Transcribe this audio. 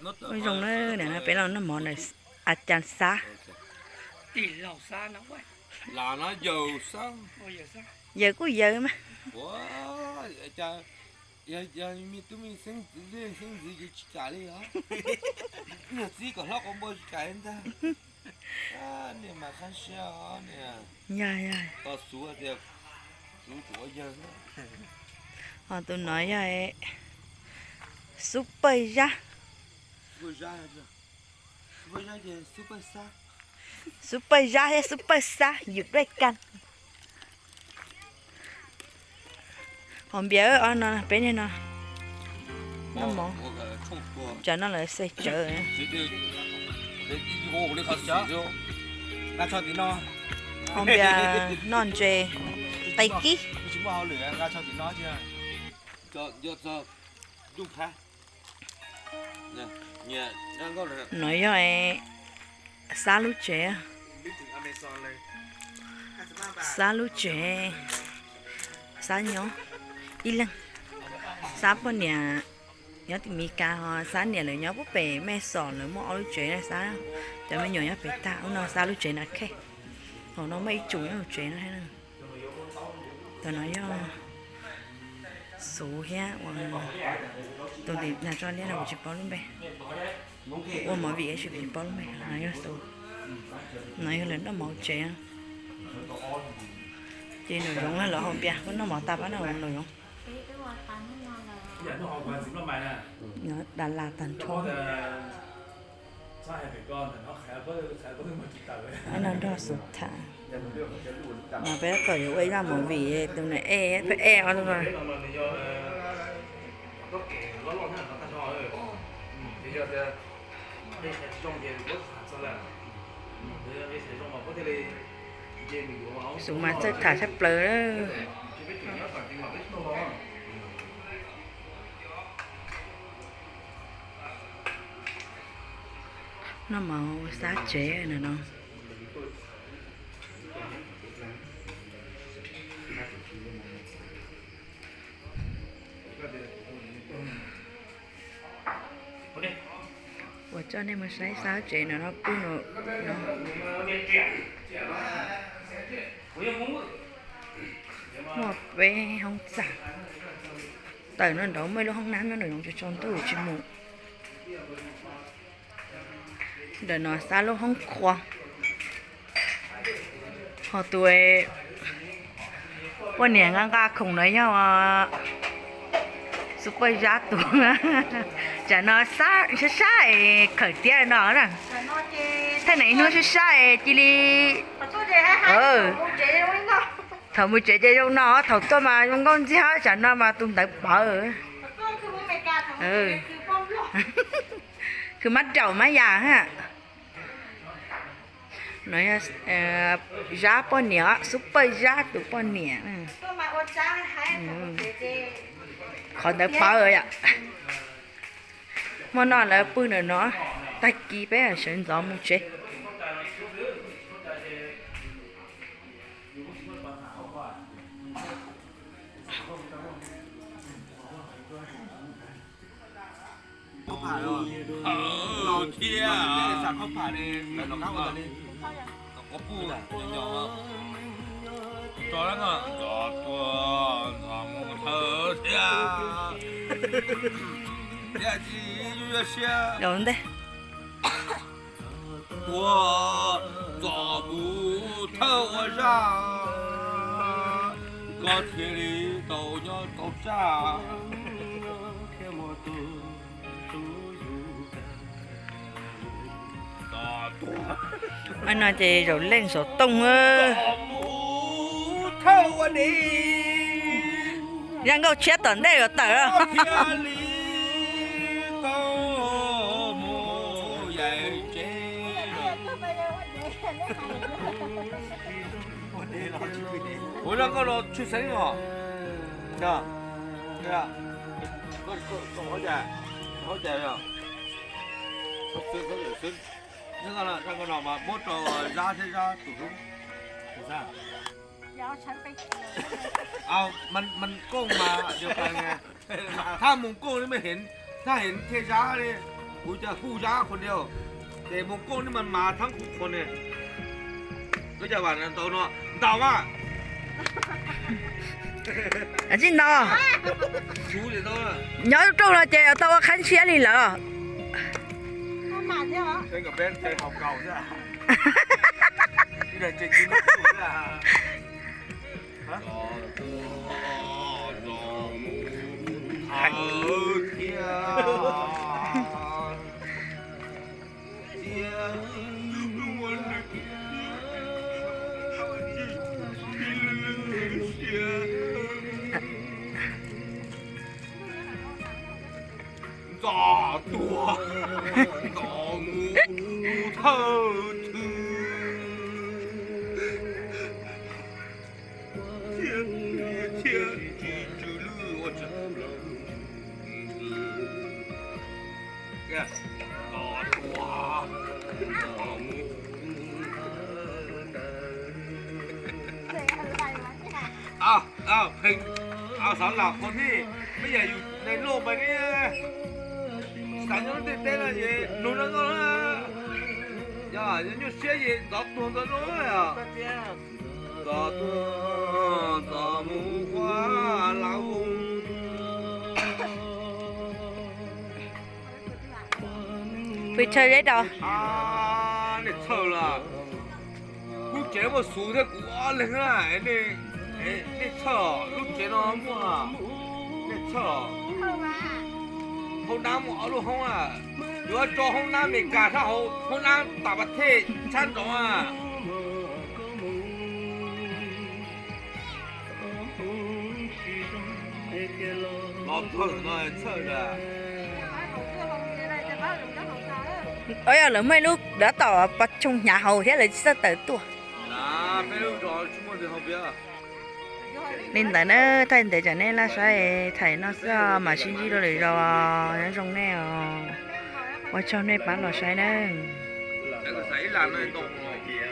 Ua zoo na, peb los noj mov ntawm a cas Xab. Yawg kuj yawg mas. Yog me tub me xeeb ntxwv xeeb ntxwv ces tsis kam li os. Yog txib kom hlob kom npau tsis kam li ntag. Niam mas qab siab os niam. Yog yog. Tos xuv tias xuv tsuav yawg. Ho tus no yog Xub Pawg Zab. Xub Pawg Zab thiab Xub Pawg Xab yus dej kas. Hos npias ob no peb niag no noj mov, tsam no lawv xes tsawv. Hos npias noj ntses qe kib. No yog Xab lub tsev, Xab lub tsev, Xab nyob ib leeg. Xab poj niam nyob tim Mes Kas, ho Xab niam lawv nyob pub pem Mej Xom, lawv muaj ob lub tsev na Xab. Cov me nyuam nyob pem tag ub no Xab lub tsev na khej. Hauv no muaj ib tsum nyob hauv tsev no. Tus no yog Xuv thiab ua tus tim nas tso liab no kuv tsis paub lub npe. Ua movie tsis paub lub npe. No yog Xuv, no yog lawv noj mov tsev. Ces Nraum Zoov los hauv npias, koj noj mov tas pab noj Nraum Zoov. Dab las tag nrho. No nrog Xuv tham. No peb kom yuav ua ib zaj movie tus niam ej pheej ej os. Xuv mas txawj tham tshaj plaws. Noj mov ua Xab tsev no no. Ua tso nej mus saib Xab tsev no no pw no. Muaj peb hoob txaj. Tawm no nraud muaj ib lub hoob nab nyob nraum zoov tsis tsaus ntuj tsis mus. Ntawm no Xab lub hoob qhua. Ho tus poj niam nqa nqa khoom no yog Xub Pawg Zab tus. Tsam no sab sab es khawm tiab no na. Thaij na ib hnub sab sab es cia li. Thaum mus tsev ces zoo no, thaum tuaj mas zoo nkauj ntxiag, tsam no mas tus ntawd pawv. Khwv mab daum mab yas. No yog Zab poj niam, Xub Pawg Zab tus poj niam. Qhov ntawd pawv yom. Hmo no lawv pw ntawm no, tag kis peb sawv ntxov mus tsev. Thiab tso tuaj ntxov mus thawj thiab. Thiab tsis yuav siab ntej ua txom mus thawj ua zaj, koj thiaj li tau nyob tau tsaj. No ces zaum leej xov tooj. Zaj nkauj tshiab tom ntej yuav tawm. Ua zaj nkauj no tshwj xeeb os. Zaj nkauj no mas muab rau Zab thiab Zab tus hlub. Mas nkauj mas, thaj mus nkauj li mas heev, thaj heev thiaj Zab li. Kuv cas kuj zab qhov diau, ces mus koj nej mas mas thab kuv qhov ne. Koj cas vam ntau no ntau mas. Tsis ntau. Nyob rau no ces tau ua qhab ntshiab li lawm. Ntxov tuag, ntxov mus thawj thwj, thiab tsis tsw lwj ua tsaug. Xav lam qhov nej, mej yam yus neeg loj npaum li, xav nyob lub ntiaj teb no ces nug no no, yog nyuaj siab ces ntxov tuag ntxov loj, ntxov tuag ntxov mus ua lawm. Pw tshawj zeb rau. Nej txhawj lawm, lub tsev muaj xuv thiab kuv ob leeg na, nej txhawj, lub tsev no muaj, nej txhawj. Hoob nab muaj ob lub hoob na, yuav tso hoob nab Amelikas sab hauv, hoob nab tam pas thej sab nraud na. Los txog no txhawj a. Yog lawv muaj ib lub dav tom pos tshoo hnyav hauv thiab lawv tsis txawj tawm tuaj. Li ntawd na, thaij ntev tsam nej laj saib, thaij no xwb, mam sib ntsib dua lwm zaus, nyob zoo nej os. Ua tsaug nej pab los saib na.